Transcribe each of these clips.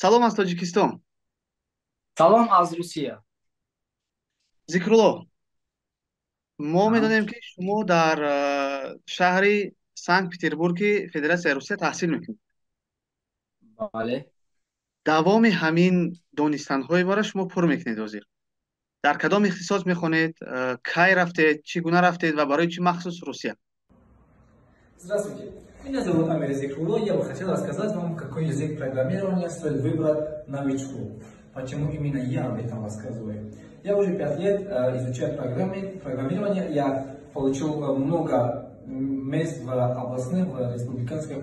Салом аз Тоҷикистон. Салом аз Русия. Зикрулло, мо медонем, ки шумо дар шаҳри Санкт Петербурги Федератсияи Русия таҳсил мекунед. Бале. Давоми ҳамин донистанҳои маро шумо пур мекунед. Ҳозир дар кадом ихтисос мехонед, кай рафтед, чӣ гуна рафтед ва барои чӣ махсус Русия? Здравствуйте, меня зовут Амир Зикрулло. Я бы хотел рассказать вам, какой язык программирования стоит выбрать новичку. Почему именно я об этом рассказываю? Я уже 5 лет изучаю программирование, я получил много мест в областных, в республиканских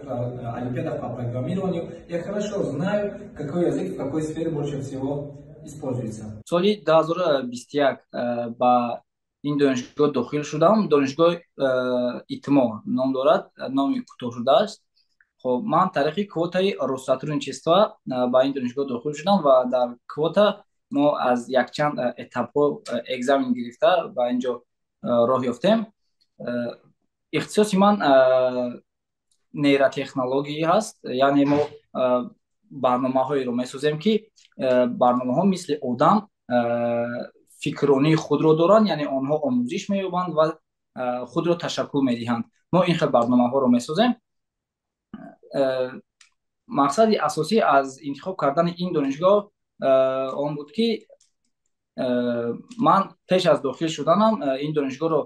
олимпиадах по программированию. Я хорошо знаю, какой язык в какой сфере больше всего используется. Соли 2021 ба ин донишгоҳ дохил шудам. Донишгоҳ ИТМО ном дорад, номи кӯтоҳ шудааст. Хоб, ман тариқи квотаи Россотрудничества ба ин донишгоҳ дохил шудам ва дар квота мо аз якчанд этапҳо экзамен гирифта ба ин ҷо роҳ ёфтем. Ихтисоси ман нейротехнология ҳаст, яъне мо барномаҳоеро месозем, ки барномаҳо мисли одам фикрронии худро доранд, яъне онҳо омӯзиш меёбанд ва худро ташаккул медиҳанд. Мо ин хел барномаҳоро месозем. Мақсади асосӣ аз интихоб кардани ин донишгоҳ он буд, ки ман пеш аз дохил шуданам ин донишгоҳро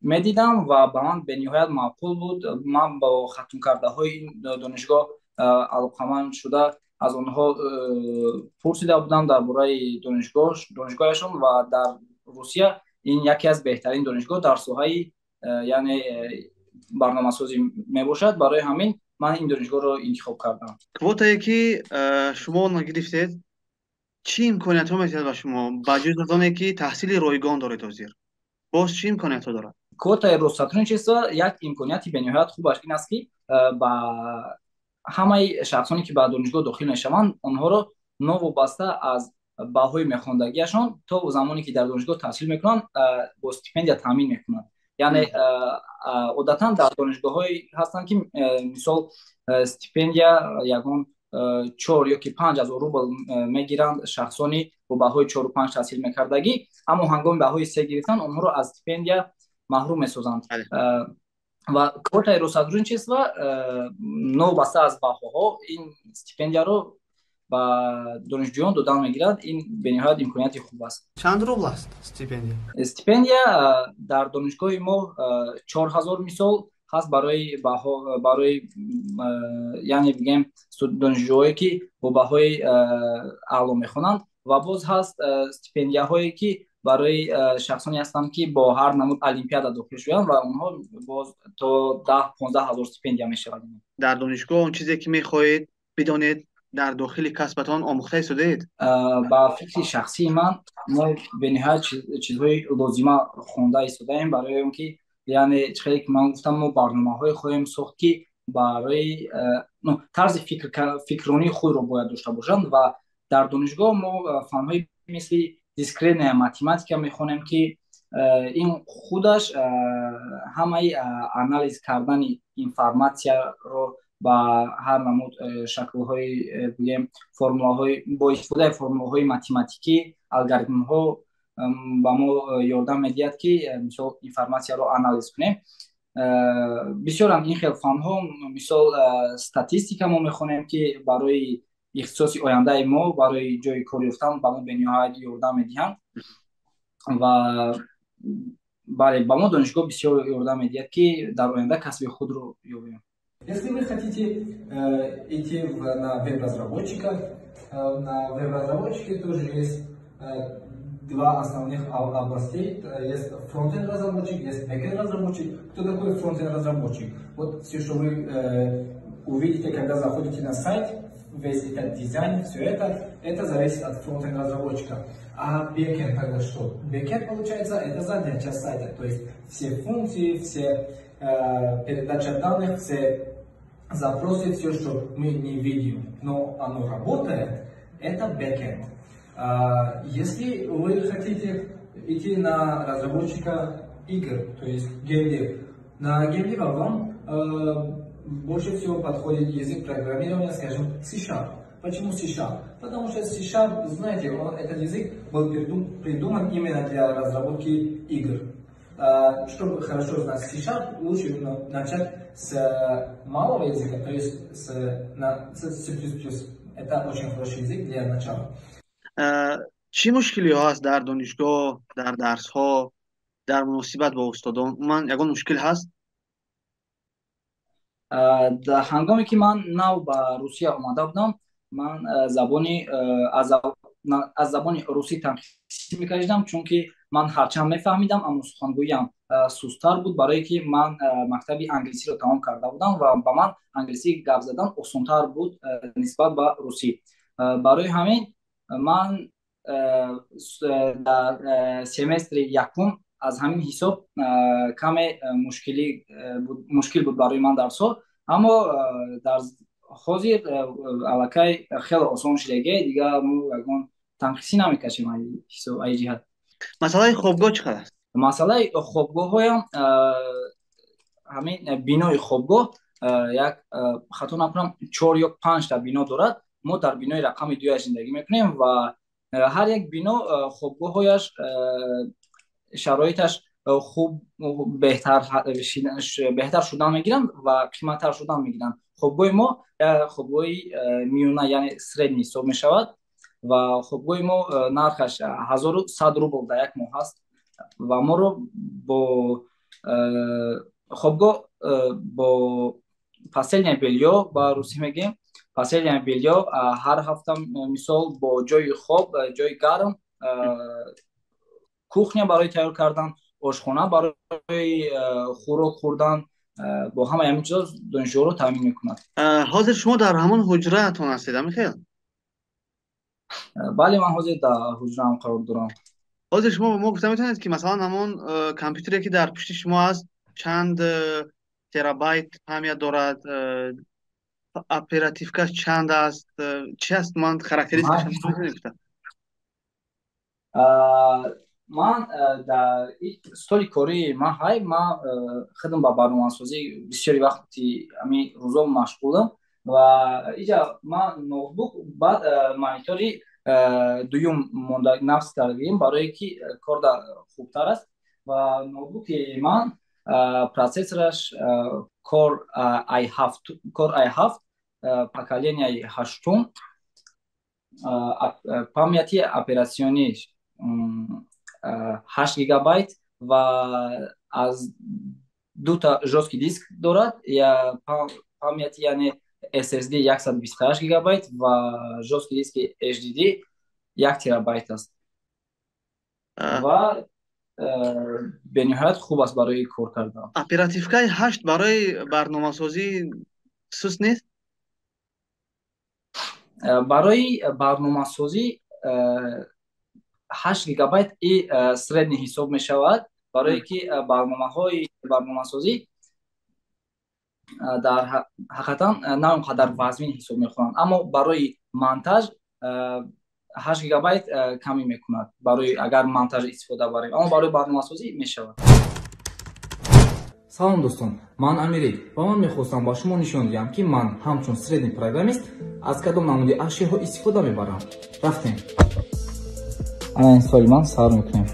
медидам ва ба ман бениҳоят маъқул буд. Ман бо хатмкардаҳои ин донишгоҳ алоқаманд шуда, аз онҳо пурсида будам дар бораи донишгоҳашон ва дар Русия ин яке аз беҳтарин донишгоҳ дар соҳаи, яъне, барномасозӣ мебошад. Барои ҳамин ман ин донишгоҳро интихоб кардам. Квотае, ки шумо гирифтед, чӣ имкониятҳо медиҳад ба шумо, ба ҷуз аз оне ки таҳсили ройгон доред? Ҳозир боз чӣ имкониятҳо дорад? Квотаи Россотрудничество як имконияти бениҳоят хубаш ин аст, ки ба ҳамаи шахсоне, ки ба донишгоҳ дохил мешаванд, онҳоро новобаста аз баҳои мехондагиашон то замоне ки дар донишгоҳ таҳсил мекунанд, бо стипендия таъмин мекунанд. Яъне одатан дар донишгоҳҳое ҳастанд, ки мисол стипендия ягон 4 ё ки 5 ҳазор рубл мегиранд шахсони бо баҳои чору панҷ таҳсил мекардагӣ, аммо ҳангоми баҳои се гирифтан онҳоро аз стипендия маҳрум месозанд. Ва квотаи Россотрудничества новобаста аз баҳоҳо ин стипендияро ба донишҷӯён додан мегирад. Ин бениҳоят имконияти хуб аст. Чанд рубл аст стипендия? Стипендия дар донишгоҳи мо 4000 мисол ҳаст барои баҳо, барои, яъне бигем, донишҷӯҳое, ки бо баҳои аъло мехонанд. Ва боз ҳаст стипендияҳое, ки барои шахсоне ҳастанд, ки бо ҳар намуд олимпиада дохил шуданд, ва онҳо боз то 10-15 ҳазор стипендия мешавад. Дар донишгоҳ он чизе, ки мехоҳед бидонед, дар дохили касбатон омӯхта истодаед? Ба фикри шахсии ман, мо бениҳоят чизҳои лозима хонда истодаем, барои он ки, яъне, чӣ хеле ки ман гуфтам, мо барномаҳое хоҳем сохт, ки барои тарзи фикрронии худро бояд дошта бошанд. Ва дар донишгоҳ мо фанҳои мисли дискретная математика мехонем, ки ин худаш ҳамаи анализ кардани информатсияро ба ҳар намуд шаклҳои, бигем, формулаҳои, бо истифодаи формулаҳои математикӣ, алгоритмҳо ба мо ёрдам медиҳад, ки мисол информатсияро анализ кунем. Бисёрам ин хел фанҳо, мисол статистика мо мехонем, ки барои ихтисоси ояндаи мо, барои ҷои кор ёфтан ба мо бениҳоят ёрдам медиҳанд. Ва бале, ба мо донишгоҳ бисёр ёрдам медиҳад, ки дар оянда касби худро ёбем. Если вы хотите идти на веб-разработчика, на веб-разработчике тоже есть два основных областей. Есть фронтенд разработчик, есть бэкенд разработчик. Кто такой фронтенд разработчик? Вот все, что вы увидите, когда заходите на сайт, весь этот дизайн, все это зависит от фронтенд разработчика. А бэкенд тогда что? Бэкенд, получается, это задняя часть сайта, то есть все функции, все передача данных, все запросы, все, что мы не видим, но оно работает, это бэкенд. Если вы хотите идти на разработчика игр, то есть геймдев, на геймдева вам Больше всего подходит язык программирования, скажем, C#. Почему C#? Потому что C#, знаете, этот язык был придуман именно для разработки игр. Чтобы хорошо знать C#, лучше начать с малого языка, то есть с C++. Это очень хороший язык для начала. Чӣ мушкилиҳо ҳаст дар донишгоҳ, дар дарсҳо, дар муносибат бо устодон? Умуман, ягон мушкил ҳаст? Ҳангоме ки ман нав ба Русия омада будам, ман забони аз забони русӣ танқисӣ мекашидам, чунки ман ҳарчанд мефаҳмидам, аммо сухангӯиям сусттар буд, барое ки ман мактаби англисиро тамом карда будам ва ба ман англисӣ гап задан осонтар буд нисбат ба русӣ. Барои ҳамин ман дар семестри якум аз ҳамин ҳисоб каме мушкил буд барои ман дарсҳо, аммо дар ҳозир аллакай хеле осон шудагӣ, дигар мо ягон танқисӣ намекашем ай ҷиҳат. Масъалаи хобгоҳ чӣ қадар аст? Масъалаи хобгоҳҳоям, ҳамин бинои хобгоҳ як, хато накунам, чор ё панҷта бино дорад. Мо дар бинои рақами дуяш зиндагӣ мекунем ва ҳар як бино хобгоҳҳояш шароиташ хуб беҳтар шудан мегиранд ва қиматтар шудан мегиранд. Хобгоҳи мо хобгоҳи миёна, яъне средний ҳисоб мешавад ва хобгоҳи мо нархаш 1100 рубл дар як моҳ аст ва моро бо хобгоҳ бо постельное бельё, ба русӣ мегӯем постельное бельё, ҳар ҳафта мисол бо ҷои хоб, ҷои гарм, кухня барои тайёр кардан, ошхона барои хӯрок хӯрдан, бо ҳамаи ҳамин чизо донишҷӯро таъмин мекунад. Ҳозир шумо дар ҳамон ҳуҷраатон ҳастед, амихел? Бале, ман ҳозир дар ҳуҷраам қарор дорам. Ҳозир шумо ба мо гуфта метавонед, ки масалан ҳамон компютере, ки дар пушти шумо аст, чанд терабайт память дорад, оперативкаш чанд аст, чи аст, ман характеристикаш метавонед гуфта? Ман дар столи кории ман ҳай, ман худам ба барномасозӣ бисёри вақти ҳамин рӯзо машғулам ва иҷа ман ноутбук, баъд монитори дуюм монда насб кардагим, барое ки корда хубтар аст. Ва ноутбуки ман процессораш Core i7, Core i7 поколенияи ҳаштум, памяти оператсиониш 8 гигабайт ва аз дута жёсткий диск дорад, памяти, яъне SSD 128 гигабайт ва жёсткий диски HDD 1 терабайт аст ва бениҳоят хуб аст барои кор кардан. Оперативкаи 8 барои барномасозӣ суст нест? Барои барномасозӣ 8 гигабайт и средний ҳисоб мешавад, барое ки барномаҳои барномасозӣ дар ҳақиқатан на он қадар вазмин ҳисоб мехӯранд, аммо барои монтаж 8 гигабайт камӣ мекунад, барои агар монтаж истифода барем, аммо барои барномасозӣ мешавад. Салом, дӯстон, ман Амирик ва ман мехостам ба шумо нишон диҳам, ки ман ҳамчун средний программист аз кадом намуди ашёҳо истифода мебарам. Рафтем. Ана ин столи ман, сар мекунем.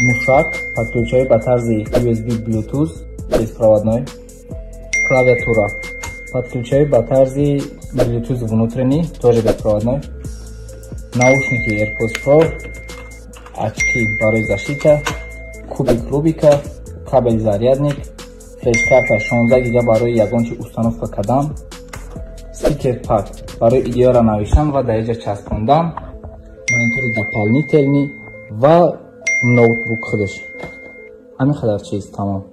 Мушак, подключаи ба тарзи USB, Bluetooth беспроводной, клавиатура, подключаи ба тарзи Bluetooth внутренний, тоже беспроводной, наушники AirPods Pro, очки барои защита, кубик Рубика, кабель зарядник, флешкарта 16 гига барои ягон чи установка кардан, стикер пак барои идеяро навиштан ва дар иҷа часпондан, монитори дополнительный ва ноутбук худаш. Ҳамин қадар чиз, тамом.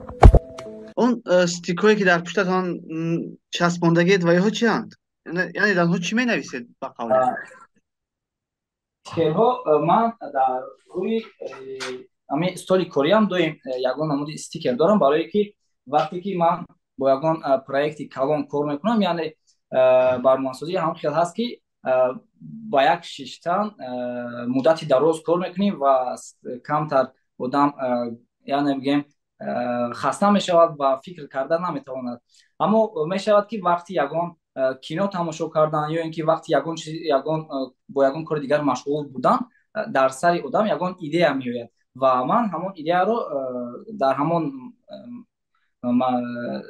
Он стикое, ки дар пуштатон часпондагиед, ва иҳо чианд? Яъне дар онҳо чӣ менависед, ба қавле? Стикерҳо, ман дар рӯи ҳамин столи кориам доим ягон намуди стикер дорам, барое ки вақте ки ман бо ягон проекти калон кор мекунам, яъне барномасозӣ ҳам хел ҳаст, ки ба як шиштан муддати дароз кор мекунем ва камтар одам, яъне бигем, хаста мешавад ва фикр карда наметавонад. Аммо мешавад, ки вақти ягон кино тамошо кардан ё ин ки вақти ягон чиз, ягон бо ягон кори дигар машғул будан, дар сари одам ягон идея меояд ва ман ҳамон идеяро дар ҳамон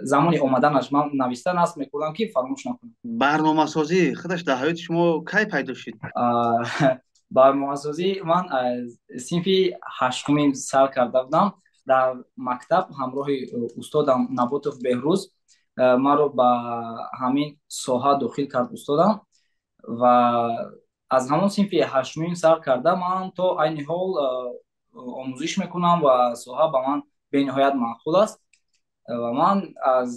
замони омаданаш ман нависта насб мекардам, ки фаромӯш накунам. Барномасозӣ худаш дар ҳаёти шумо кай пайдо шуд? Барномасозӣ ман синфи ҳаштумин сар карда будам. Дар мактаб ҳамроҳи устодам Наботов Беҳрӯз маро ба ҳамин соҳа дохил кард устодам ва аз ҳамон синфи ҳаштумин сар карда ман то айни ҳол омӯзиш мекунам ва соҳа ба ман бениҳоят маъқул аст ва ман аз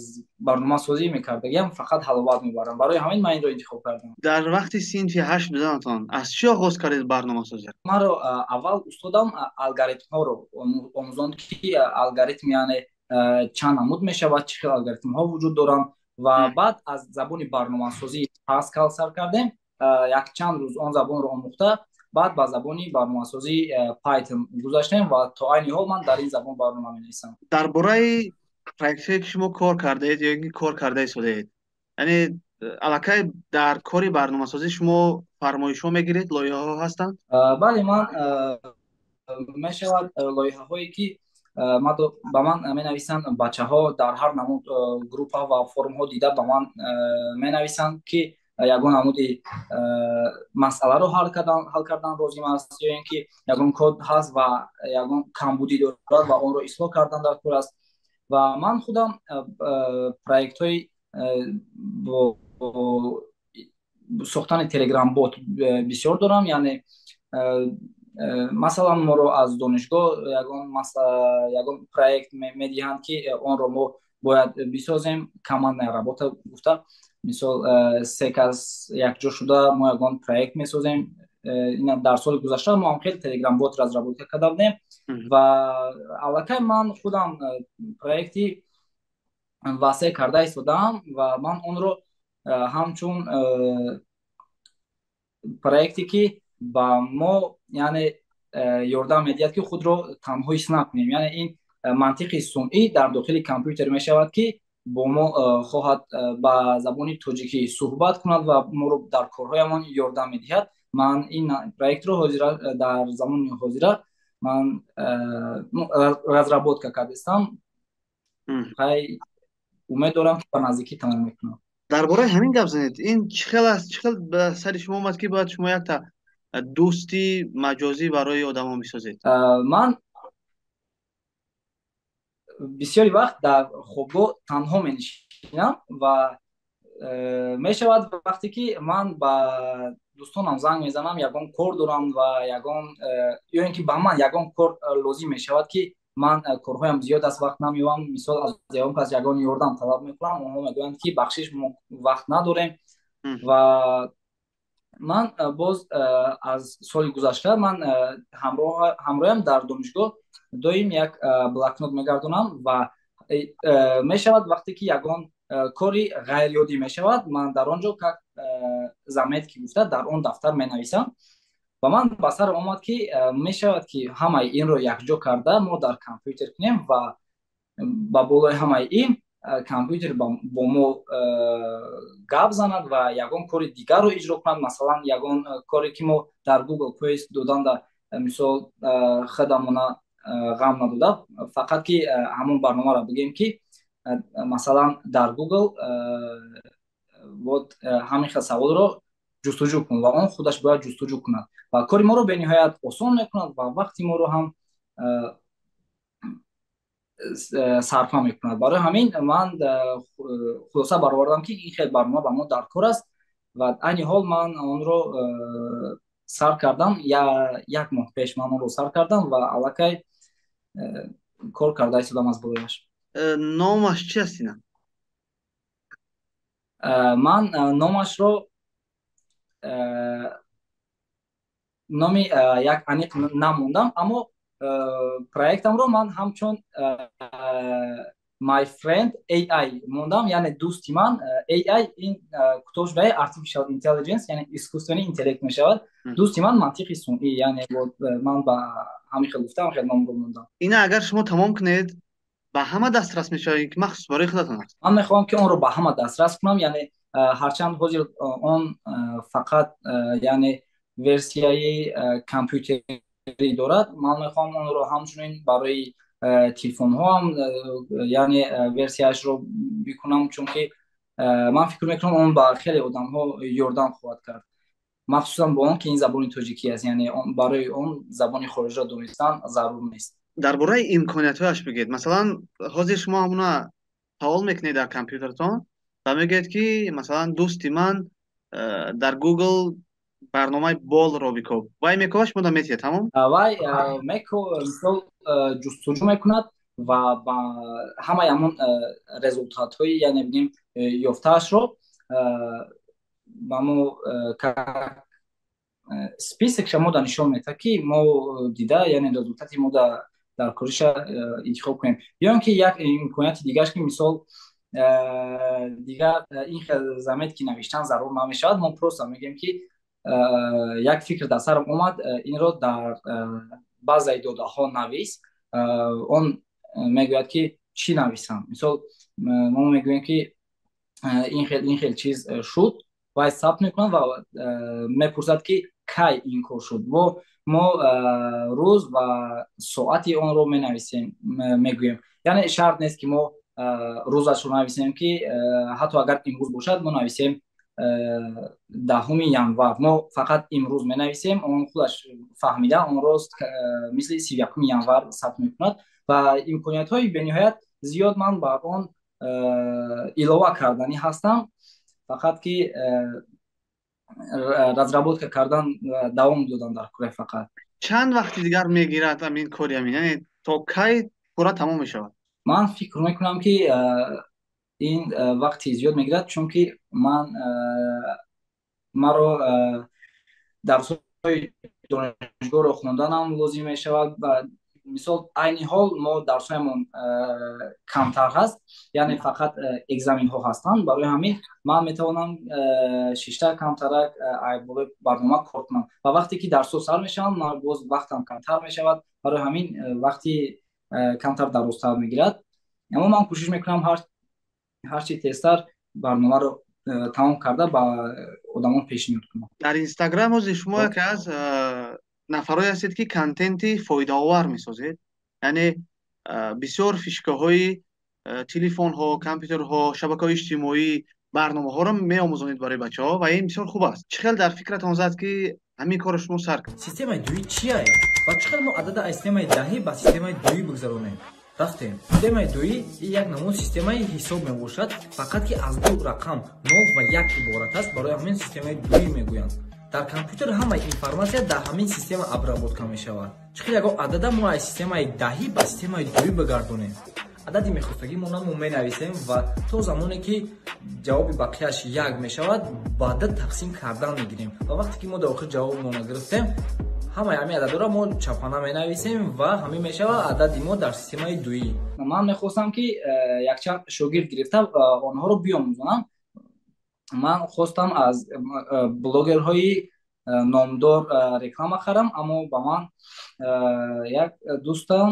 барномасозӣ мекардагиам фақат ҳаловат мебарам. Барои ҳамин ман инро интихоб кардам. Дар вақти синфи ҳашт буданатон аз чӣ оғоз кардед барномасозиро? Маро аввал устодам алгоритмҳоро омӯзонд, ки алгоритм яъне чанд намуд мешавад, чӣ хел алгоритмҳо вуҷуд доранд, ва баъд аз забони барномасозии Паскал сар кардем. Якчанд рӯз он забонро омӯхта, баъд ба забони барномасозии Python гузаштем ва то айни ҳол ман дар ин забон барнома менависам. Дар бораи проектҳое, ки шумо кор кардаед ё ин ки кор карда истодаед, яъне аллакай дар кори барномасозӣ шумо фармоишҳо мегиред, лоиҳаҳо ҳастанд? Бале, ман мешавад лоиҳаҳое, ки ба ман менависанд бачаҳо, дар ҳар намуд группа ва форумҳо дида ба ман менависанд, ки ягон намуди масъаларо ҳал кардан лозим аст ё ин ки ягон код ҳаст ва ягон камбудӣ дорад ва онро ислоҳ кардан дар кор аст. Ва ман худам проектҳои бо сохтани телеграм-бот бисёр дорам. Яъне масалан, моро аз донишгоҳ ягон проект медиҳанд, ки онро мо бояд бисозем, командная работа гуфта, мисол, се кас якҷо шуда мо ягон проект месозем. Дар соли гузашта мо ҳам хеле телеграм-бот разработка карда будем ва аллакай ман худам проекти васеъ карда истодаам ва ман онро ҳамчун проекте, ки ба мо яъне ёрдам медиҳад, ки худро танҳо ҳис накунем, яъне ин мантиқи сунъӣ дар дохили компютер мешавад, ки бо мо хоҳад ба забони тоҷикӣ суҳбат кунад ва моро дар корҳоямон ёрдам медиҳад. Ман ин проектро ҳозира, дар замони ҳозира ман разработка кардастам. Хай, умед дорам, ки ба наздикӣ тамом мекунам. Дар бораи ҳамин гап занед. Ин чӣ хел аст, чӣ хел ба сари шумо омад, ки бояд шумо якта дӯсти маҷозӣ барои одамон бисозед? Ман бисёри вақт дар хобгоҳ танҳо менишинам ва мешавад вақте ки ман ба дӯстонам занг мезанам, ягон кор дорам ва ягон ё ин ки ба ман ягон кор лозим мешавад, ки ман корҳоям зиёд аст, вақт намеёбам, мисол, аз ягон кас ягон ёрдам талаб мекунам, онҳо мегӯянд, ки бахшиш, мо вақт надорем. Ва ман боз аз соли гузашта ман ҳамроҳам дар донишгоҳ доим як блокнот мегардонам ва мешавад вақте ки ягон кори ғайриоддӣ мешавад, ман дар он ҷо как заметки гуфта дар он дафтар менависам. Ва ман ба сарам омад, ки мешавад, ки ҳамаи инро якҷо карда мо дар компютер кунем ва ба болои ҳамаи ин компютер бо мо гап занад ва ягон кори дигарро иҷро кунад. Масалан, ягон коре, ки мо дар Google поиск доданда, мисол, худамона ғам надода, фақат ки ҳамон барномаро бигӯем, ки масалан, дар Google вот ҳамин хел саволро ҷустуҷӯ кун ва он худаш бояд ҷустуҷӯ кунад ва кори моро бениҳоят осон мекунад ва вақти моро ҳам сарфа мекунад. Барои ҳамин ман хулоса баровардам, ки ин хел барнома ба мо дар кор аст ва айни ҳол ман онро сар кардам. Як моҳ пеш ман онро сар кардам ва аллакай кор карда истодам аз болояш. Номаш чи аст ина? Ман номашро номи як аниқ намондам, аммо проектамро ман ҳамчун My Friend AI мондам, яъне дӯсти ман AI. Ин кӯтоҳ шудаи Artificial Intelligence, яъне искусственный интеллект мешавад. Дӯсти ман мантиқи сунъӣ, яъне ман ба ҳамин хел гуфтам, хел номро мондам. Ина агар шумо тамом кунед. Ба ҳама дастрас мешавад, ки махсус барои худатон аст? Ман мехоҳам, ки онро ба ҳама дастрас кунам, яъне ҳарчанд ҳозир он фақат, яъне, версияи компютерӣ дорад, ман мехоҳам онро ҳамчунин барои телефонҳо ҳам, яъне, версияашро бикунам, чунки ман фикр мекунам, он ба хеле одамҳо ёрдам хоҳад кард, махсусан бо он ки ин забони тоҷикӣ аст, яъне барои он забони хориҷиро донистан зарур нест. Дар бораи имкониятҳояш бигӯед. Масалан, ҳозир шумо ҳамуна фаъол мекунед дар компютертон ва мегӯед, ки масалан, дӯсти ман, дар Google барномаи болро бикоб, вай мекобад, шумо да метиҳед, тамом? Вай мисол ҷустуҷӯ мекунад ва ба ҳамаи ҳамон результатҳои, яъне бигем, ёфтаашро ба мо список ша мо да нишон медиҳад, ки мо дида, яъне результати мо дар кориша интихоб кунем. Ё ин ки як имконияти дигараш, ки мисол дигар ин хел заметки навиштан зарур намешавад. Мо просто мегӯем, ки як фикр дар сарам омад, инро дар базаи додаҳо навис. Он мегӯяд, ки чӣ нависам. Мисол, мо мегӯем, ки ин хел, ин хел чиз шуд. Вай сабт мекунад ва мепурсад, ки кай ин кор шуд. Бо мо рӯз ва соати онро менависем, мегӯем. Яъне шарт нест, ки мо рӯзашро нависем, ки ҳатто агар имрӯз бошад, мо нависем 10 январ. Мо фақат имрӯз менависем, он худаш фаҳмида онро мисли 31 январ сабт мекунад. Ва имкониятҳои бениҳоят зиёд ман бар он илова карданӣ ҳастам, фақат ки разработка кардан давом додан дар кора фақат. Чанд вақти дигар мегирад ҳамин кори ҳамин, яъне то кай пурра тамом мешавад? Ман фикр мекунам, ки ин вақти зиёд мегирад, чунки ман маро дарсҳои донишгоҳро хонданам лозим мешавад. Мисол, айни ҳол мо дарсҳоямон камтар ҳаст, яъне фақат экзаменҳо ҳастанд. Барои ҳамин ман метавонам шишта камтарак болои барнома кор кунам ва вақте ки дарсҳо сар мешаванд, ман боз вақтам камтар мешавад. Барои ҳамин вақти камтар дарозтар мегирад, аммо ман кӯшиш мекунам ҳарчи тезтар барномаро тамом карда ба одамон пешниҳод кунам. Дар Инстаграм ҳозир шумо яке аз нафарое ҳастед, ки контенти фоидаовар месозед, яъне бисёр фишкаҳои телефонҳо, компютерҳо, шабакаҳои иҷтимоӣ, барномаҳоро меомӯзонед барои бачаҳо ва ин бисёр хуб аст. Чӣ хел дар фикратон зад, ки ҳамин корро шумо сар кард? Системаи дуӣ чия ва чӣ хел мо адада аз системаи даҳӣ ба системаи дуӣ бигзаронем? Рафтем. Системаи дуӣ як намуд системаи ҳисоб мебошад, фақат ки аз ду рақам, нол ва як, иборат аст. Барои ҳамин системаи дуӣ мегӯянд. Дар компютер ҳамаи информатсия дар ҳамин система обработка мешавад. Чӣ хел ягон адада мо аз системаи даҳӣ ба системаи дуӣ бигардонем? Адади мехостагӣ мо намо менависем ва то замоне ки ҷавоби бақияш як мешавад, ба д тақсим кардан мегирем. Ва вақте ки мо дар охир ҷавобмонро гирифтем, ҳамаи ҳамин ададҳоро мо чапана менависем ва ҳамин мешавад адади мо дар системаи дуӣ. Ман мехостам, ки якчанд шогирд гирифта онҳоро биомӯзонам. Ман хостам аз блогерҳои номдор реклама харам, аммо ба ман як дӯстам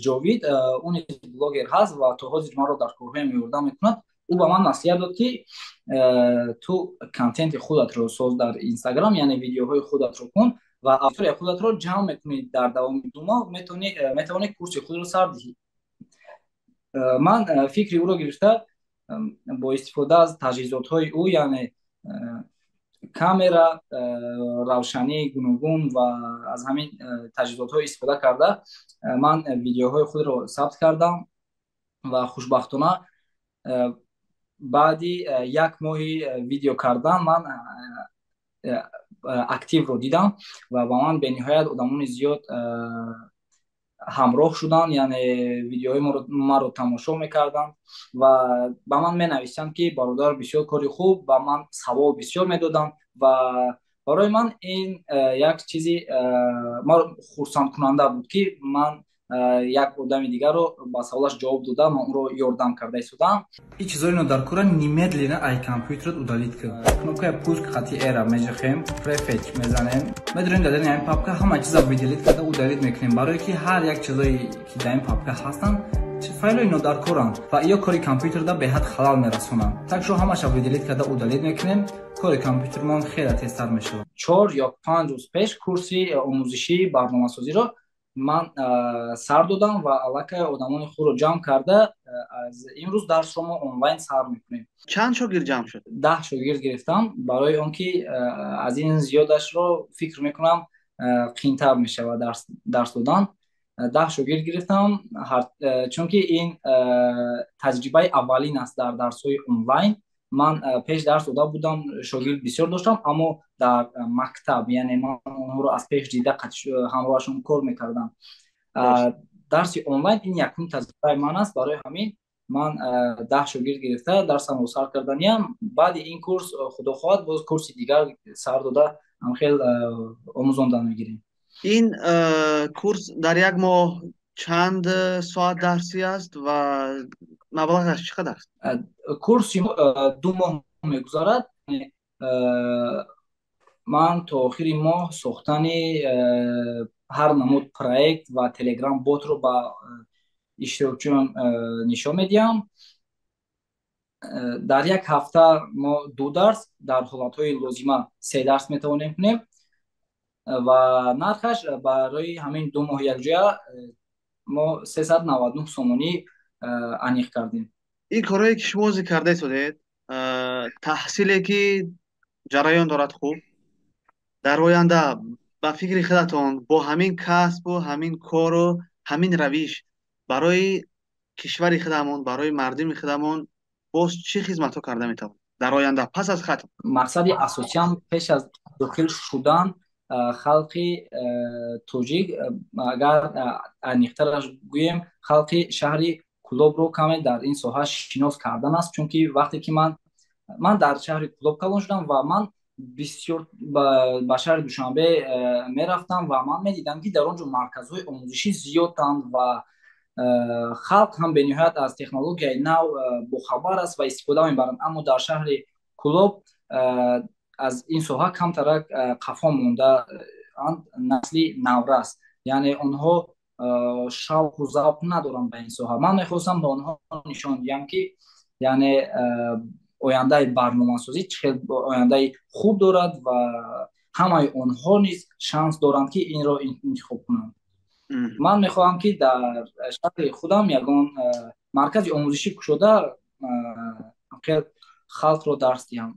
Ҷовид, ӯ низ блогер ҳаст ва то ҳозир маро дар корҳоям ёрдам мекунад, ӯ ба ман маслиҳат дод, ки ту контенти худатро соз дар Инстаграм, яъне видеоҳои худатро кун ва аудиторияи худатро ҷамъ мекунӣ, дар давоми 2 моҳ метавонӣ курси худро сар диҳӣ. Ман фикри ӯро гирифта, бо истифода аз таҷҳизотҳои ӯ, яъне камера, равшании гуногун ва аз ҳамин таҷҳизотҳо истифода карда, ман видеоҳои худро сабт кардам. Ва хушбахтона баъди як моҳи видео кардан ман активро дидам ва ба ман бениҳоят одамони зиёд ҳамроҳ шуданд, яъне видеоҳои маро тамошо мекарданд ва ба ман менависанд, ки бародар, бисёр кори хуб, ба ман савол бисёр медоданд. Ва барои ман ин як чизи маро хурсандкунанда буд, ки ман як одами дигарро ба саволаш ҷавоб дода, ман ӯро ёрдам карда истодам. Ин чизоино дар кора немедленно ай компютерат удалить кун. Кнопкаи пуск хати эра межахем, prefetch мезанем, медонем, дар ин папка ҳама чиза выделить карда удалить мекунем, барое ки ҳар як чизое ки дар ин папка ҳастанд. Файлҳои нодаркоранд ва ё кори компютерда беҳад халал мерасонанд. Так шо ҳамаша выделить карда, удалить мекунем, кори компютермон хеле тезтар мешавад. 4 ё 5 рӯз пеш курси омӯзишии барномасозиро ман сар додам ва аллакай одамони худро ҷамъ карда, аз имрӯз дарсро мо онлайн сар мекунем. Чанд шогирд ҷамъ шуд? 10 шогирд гирифтам, барои он ки аз ин зиёдашро фикр мекунам, қиинтар мешавад дарс додан. 10 шогирд гирифтам, чунки ин таҷрибаи аввалин аст дар дарсҳои онлайн. Ман пеш дарс дода будам, шогирд бисёр доштам, аммо дар мактаб, яъне ман онҳоро аз пеш дида, ҳамроҳашон кор мекардам. Дарси онлайн ин якум таҷрибаи ман аст. Барои ҳамин ман 10 шогирд гирифта, дарсамро сар карданиям. Баъди ин курс, худо хоҳад, боз курси дигар сар дода, ҳамхел омӯзондан мегирем. Ин курс дар як моҳ чанд соат дарсӣ аст ва маблағаш чӣ қадар аст? Курси 2 моҳ мегузарад. Ман то охири моҳ сохтани ҳар намуд проект ва Телеграм ботро ба иштирокчиён нишон медиҳам. Дар як ҳафта мо ду дарс, дар ҳолатҳои лозима се дарс метавонем кунем ва нархаш барои ҳамин 2 моҳ якҷоя мо 399 сомонӣ аниқ кардем. Ин корҳое ки шумо зикр карда истодед, таҳсиле ки ҷараён дорад, хуб, дар оянда ба фикри худатон бо ҳамин касбу ҳамин кору ҳамин равиш барои кишвари худамон, барои мардуми худамон боз чӣ хизматҳо карда метавонед дар оянда пас аз хатм? Мақсади асосиам пеш аз дохил шудан халқи тоҷик, агар аниқтараш гӯем, халқи шаҳри Кӯлобро каме дар ин соҳа шинос кардан аст, чунки вақте ки ман дар шаҳри Кӯлоб калон шудам ва ман бисёр ба шаҳри Душанбе мерафтам ва ман медидам, ки дар он ҷо марказҳои омӯзишӣ зиёданд ва халқ ҳам бениҳоят аз технологияи нав бохабар аст ва истифода мебаранд, аммо дар шаҳри Кӯлоб аз ин соҳа камтарак қафо мондаанд насли наврас, яъне онҳо шавқу завқ надоранд ба ин соҳа. Ман мехостам ба онҳо нишон диҳам, ки яъне ояндаи барномасозӣ чӣ хел ояндаи хуб дорад ва ҳамаи онҳо низ шанс доранд, ки инро интихоб кунанд. Ман мехоҳам, ки дар шаҳри худам ягон маркази омӯзишӣ кушода, халқро дарс диҳам.